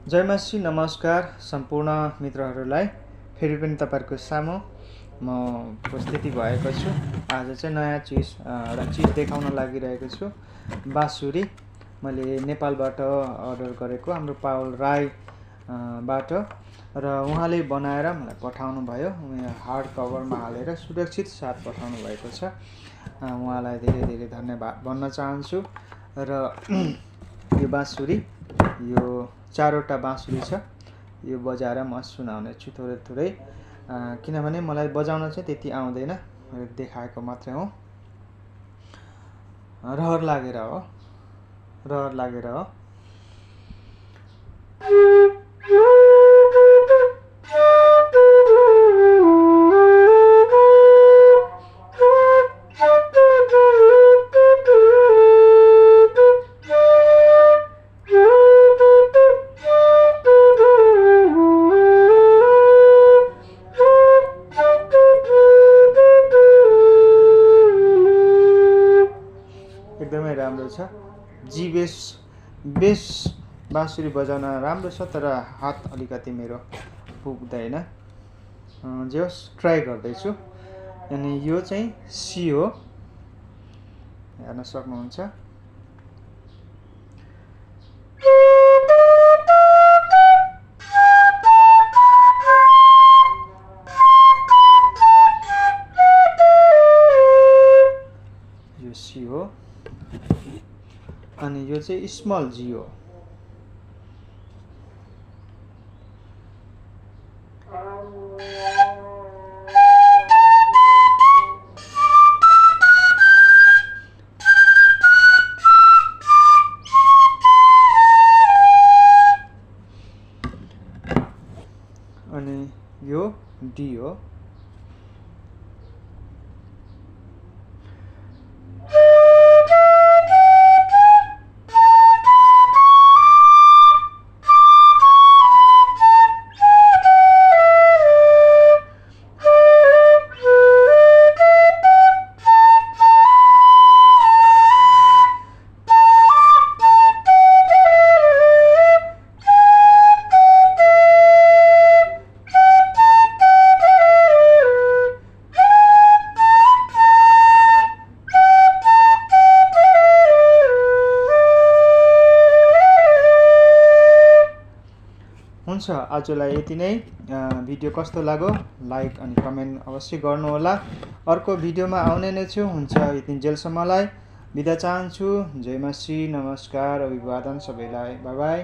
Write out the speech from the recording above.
जयमासी नमस्कार सम्पूर्ण मित्रहरूलाई फेरि पनि तपाईहरुको सामु म उपस्थिति भएको छु। आज चाहिँ नयाँ एउटा चीज देखाउन लागिरहेको छु। बाँसुरी मैले नेपालबाट अर्डर गरेको हाम्रो पावल राई बाट र उहाँले बनाएर मलाई पठाउनु भयो। हार्ड कभरमा हालेर सुरक्षित साथ पठाउनु भएको छ। उहाँलाई धेरै धेरै धन्यवाद भन्न चाहन्छु। र यो बाँसुरी यो चारवटा बाँसुरी छ। यो बजाएर म सुनाउने छु थोरै थोरै, किनभने मलाई बजाउन चाहिँ त्यति आउँदैन, देखाएको मात्रै हो। रहर लागेर हो। एकदमै राम्रो छ। जी बेस बाँसुरी बजाउन राम्रो छ, तर हात अलिकति मेरो पुग्दैन। जे होस् ट्राई गर्दैछु। अनि यो चाहिँ सी हो, हेर्न सक्नुहुन्छ। यो सी हो अनि यो चाहिँ स्मल जी हो। अनि यो डी हो। हुन्छ, आजलाई यति नै। भिडियो कस्तो लाग्यो लाइक अनि कमेन्ट अवश्य गर्नुहोला। अर्को भिडियोमा आउने नै छु। हुन्छ, यतिन्जेलसम्मलाई बिदा चाहन्छु। जयमासी नमस्कार, अभिवादन सबैलाई। By by.